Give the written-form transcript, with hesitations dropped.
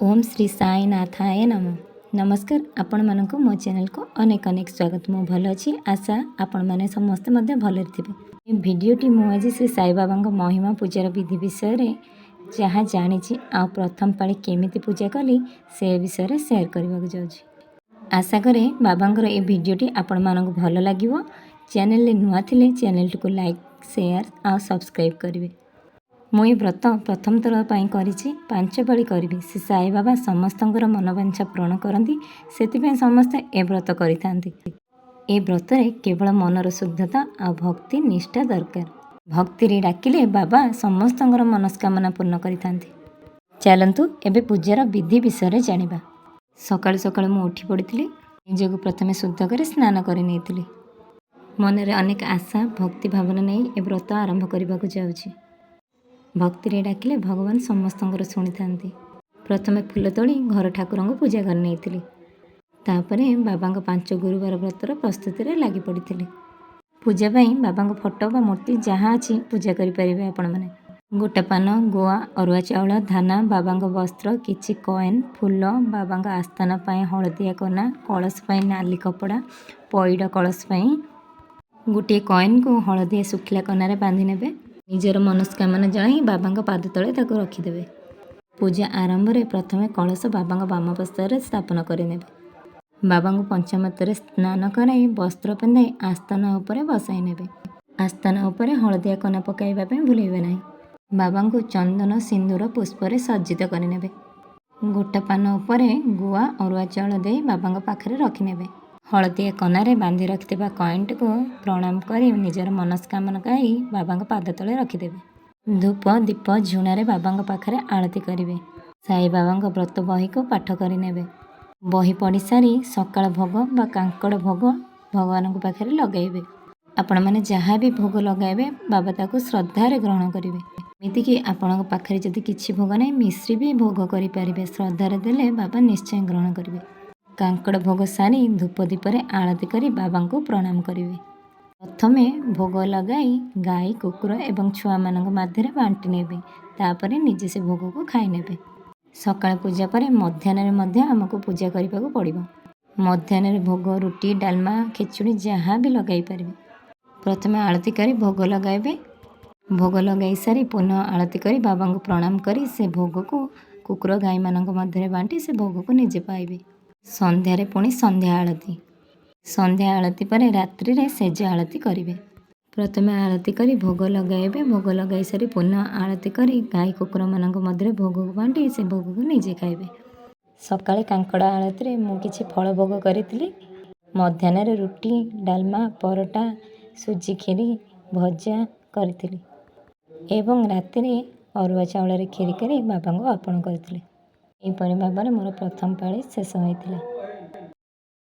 ଓମ୍ ଶ୍ରୀ ସାଇନାଥାୟ ନମଃ। ନମସ୍କାର, ଆପଣମାନଙ୍କୁ ମୋ ଚ୍ୟାନେଲକୁ ଅନେକ ଅନେକ ସ୍ୱାଗତ। ମୁଁ ଭଲ ଅଛି, ଆଶା ଆପଣମାନେ ସମସ୍ତେ ମଧ୍ୟ ଭଲରେ ଥିବେ। ଏ ଭିଡ଼ିଓଟି ମୁଁ ଆଜି ଶ୍ରୀ ସାଇବାବାଙ୍କ ମହିମା ପୂଜାର ବିଧି ବିଷୟରେ ଯାହା ଜାଣିଛି ଆଉ ପ୍ରଥମ ପାଳି କେମିତି ପୂଜା କଲି, ସେ ବିଷୟରେ ସେୟାର କରିବାକୁ ଯାଉଛି। ଆଶା କରେ ବାବାଙ୍କର ଏ ଭିଡ଼ିଓଟି ଆପଣମାନଙ୍କୁ ଭଲ ଲାଗିବ। ଚ୍ୟାନେଲରେ ନୂଆ ଥିଲେ ଚ୍ୟାନେଲଟିକୁ ଲାଇକ୍, ସେୟାର ଆଉ ସବସ୍କ୍ରାଇବ୍ କରିବେ। ମୁଁ ଏ ବ୍ରତ ପ୍ରଥମ ଥର ପାଇଁ କରିଛି, 5 ପାଳି କରିବି। ଶ୍ରୀ ସାଇବାବା ସମସ୍ତଙ୍କର ମନବାଞ୍ଛା ପୂରଣ କରନ୍ତି, ସେଥିପାଇଁ ସମସ୍ତେ ଏ ବ୍ରତ କରିଥାନ୍ତି। ଏ ବ୍ରତରେ କେବଳ ମନର ଶୁଦ୍ଧତା ଆଉ ଭକ୍ତି ନିଷ୍ଠା ଦରକାର। ଭକ୍ତିରେ ଡାକିଲେ ବାବା ସମସ୍ତଙ୍କର ମନସ୍କାମନା ପୂର୍ଣ୍ଣ କରିଥାନ୍ତି। ଚାଲନ୍ତୁ, ଏବେ ପୂଜାର ବିଧି ବିଷୟରେ ଜାଣିବା। ସକାଳୁ ସକାଳୁ ମୁଁ ଉଠି ପଡ଼ିଥିଲି। ନିଜକୁ ପ୍ରଥମେ ଶୁଦ୍ଧ କରି ସ୍ନାନ କରି ନେଇଥିଲି। ମନରେ ଅନେକ ଆଶା, ଭକ୍ତି ଭାବନା ନେଇ ଏ ବ୍ରତ ଆରମ୍ଭ କରିବାକୁ ଯାଉଛି। ଭକ୍ତିରେ ଡାକିଲେ ଭଗବାନ ସମସ୍ତଙ୍କର ଶୁଣିଥାନ୍ତି। ପ୍ରଥମେ ଫୁଲ ତୋଳି ଘର ଠାକୁରଙ୍କୁ ପୂଜା କରି ନେଇଥିଲି। ତାପରେ ବାବାଙ୍କ 5 ଗୁରୁବାର ବ୍ରତର ପ୍ରସ୍ତୁତିରେ ଲାଗି ପଡ଼ିଥିଲି। ପୂଜା ପାଇଁ ବାବାଙ୍କ ଫଟୋ ବା ମୂର୍ତ୍ତି ଯାହା ଅଛି, ପୂଜା କରିପାରିବେ ଆପଣମାନେ। ଗୋଟା ପାନ, ଗୁଆ, ଅରୁଆ ଚାଉଳ, ଧାନ, ବାବାଙ୍କ ବସ୍ତ୍ର, କିଛି କଏନ୍, ଫୁଲ, ବାବାଙ୍କ ଆସ୍ଥାନ ପାଇଁ ହଳଦିଆ କନା, କଳସ ପାଇଁ ନାଲି କପଡ଼ା, ପଇଡ଼ କଳସ ପାଇଁ ଗୋଟିଏ କଏନ୍କୁ ହଳଦିଆ ଶୁଖିଲା କନାରେ ବାନ୍ଧି ନେବେ। ନିଜର ମନସ୍କାମନା ଜଣାଇ ବାବାଙ୍କ ପାଦ ତଳେ ତାକୁ ରଖିଦେବେ। ପୂଜା ଆରମ୍ଭରେ ପ୍ରଥମେ କଳସ ବାବାଙ୍କ ବାମ ପାର୍ଶ୍ୱରେ ସ୍ଥାପନ କରିନେବେ। ବାବାଙ୍କୁ ପଞ୍ଚାମୃତରେ ସ୍ନାନ କରାଇ, ବସ୍ତ୍ର ପିନ୍ଧାଇ ଆସ୍ଥାନ ଉପରେ ବସାଇ ନେବେ। ଆସ୍ଥାନ ଉପରେ ହଳଦିଆ କନା ପକାଇବା ପାଇଁ ଭୁଲିବେ ନାହିଁ। ବାବାଙ୍କୁ ଚନ୍ଦନ, ସିନ୍ଦୁର, ପୁଷ୍ପରେ ସଜ୍ଜିତ କରିନେବେ। ଗୋଟା ପାନ ଉପରେ ଗୁଆ, ଅରୁଆ ଚାଉଳ ଦେଇ ବାବାଙ୍କ ପାଖରେ ରଖିନେବେ। ହଳଦିଆ କନାରେ ବାନ୍ଧି ରଖିଥିବା କଏନ୍ଟିକୁ ପ୍ରଣାମ କରି, ନିଜର ମନସ୍କାମନା ଗାଇ ବାବାଙ୍କ ପାଦ ତଳେ ରଖିଦେବେ। ଧୂପ, ଦୀପ, ଝୁଣାରେ ବାବାଙ୍କ ପାଖରେ ଆଳତି କରିବେ। ସାଇବାବାଙ୍କ ବ୍ରତ ବହିକୁ ପାଠ କରିନେବେ। ବହି ପଢ଼ି ସାରି ସକାଳ ଭୋଗ ବା କାଙ୍କଡ଼ ଭୋଗ ଭଗବାନଙ୍କ ପାଖରେ ଲଗାଇବେ। ଆପଣମାନେ ଯାହା ବି ଭୋଗ ଲଗାଇବେ, ବାବା ତାକୁ ଶ୍ରଦ୍ଧାରେ ଗ୍ରହଣ କରିବେ। ଏମିତିକି ଆପଣଙ୍କ ପାଖରେ ଯଦି କିଛି ଭୋଗ ନାହିଁ, ମିଶ୍ରି ବି ଭୋଗ କରିପାରିବେ। ଶ୍ରଦ୍ଧାରେ ଦେଲେ ବାବା ନିଶ୍ଚୟ ଗ୍ରହଣ କରିବେ। କାଙ୍କଡ଼ ଭୋଗ ସାରି ଧୂପ ଦୀପରେ ଆଳତି କରି ବାବାଙ୍କୁ ପ୍ରଣାମ କରିବେ। ପ୍ରଥମେ ଭୋଗ ଲଗାଇ ଗାଈ, କୁକୁର ଏବଂ ଛୁଆମାନଙ୍କ ମଧ୍ୟରେ ବାଣ୍ଟି ନେବେ। ତାପରେ ନିଜେ ସେ ଭୋଗକୁ ଖାଇ ନେବେ। ସକାଳ ପୂଜା ପରେ ମଧ୍ୟାହ୍ନରେ ମଧ୍ୟ ଆମକୁ ପୂଜା କରିବାକୁ ପଡ଼ିବ। ମଧ୍ୟାହ୍ନରେ ଭୋଗ ରୁଟି, ଡାଲମା, ଖେଚୁଡ଼ି ଯାହା ବି ଲଗାଇ ପାରିବେ। ପ୍ରଥମେ ଆଳତି କରି ଭୋଗ ଲଗାଇବେ। ଭୋଗ ଲଗାଇ ସାରି ପୁନଃ ଆଳତି କରି ବାବାଙ୍କୁ ପ୍ରଣାମ କରି ସେ ଭୋଗକୁ କୁକୁର, ଗାଈମାନଙ୍କ ମଧ୍ୟରେ ବାଣ୍ଟି ସେ ଭୋଗକୁ ନିଜେ ପାଇବେ। ସନ୍ଧ୍ୟାରେ ପୁଣି ସନ୍ଧ୍ୟା ଆଳତି। ସନ୍ଧ୍ୟା ଆଳତି ପରେ ରାତ୍ରିରେ ଶେଯ ଆଳତି କରିବେ। ପ୍ରଥମେ ଆଳତି କରି ଭୋଗ ଲଗାଇବେ। ଭୋଗ ଲଗାଇ ସାରି ପୁନଃ ଆଳତି କରି ଗାଈ, କୁକୁରମାନଙ୍କ ମଧ୍ୟରେ ଭୋଗକୁ ବାଣ୍ଟି ସେ ଭୋଗକୁ ନିଜେ ଖାଇବେ। ସକାଳେ କାଙ୍କଡ଼ ଆଳତିରେ ମୁଁ କିଛି ଫଳ ଭୋଗ କରିଥିଲି। ମଧ୍ୟାହ୍ନରେ ରୁଟି, ଡାଲମା, ପରଟା, ସୁଜି କ୍ଷୀରି, ଭଜା କରିଥିଲି ଏବଂ ରାତିରେ ଅରୁଆ ଚାଉଳରେ କ୍ଷୀରି କରି ବାବାଙ୍କୁ ଅର୍ପଣ କରିଥିଲି। ଏହିପରି ଭାବରେ ମୋର ପ୍ରଥମ ପାଳି ଶେଷ ହୋଇଥିଲା।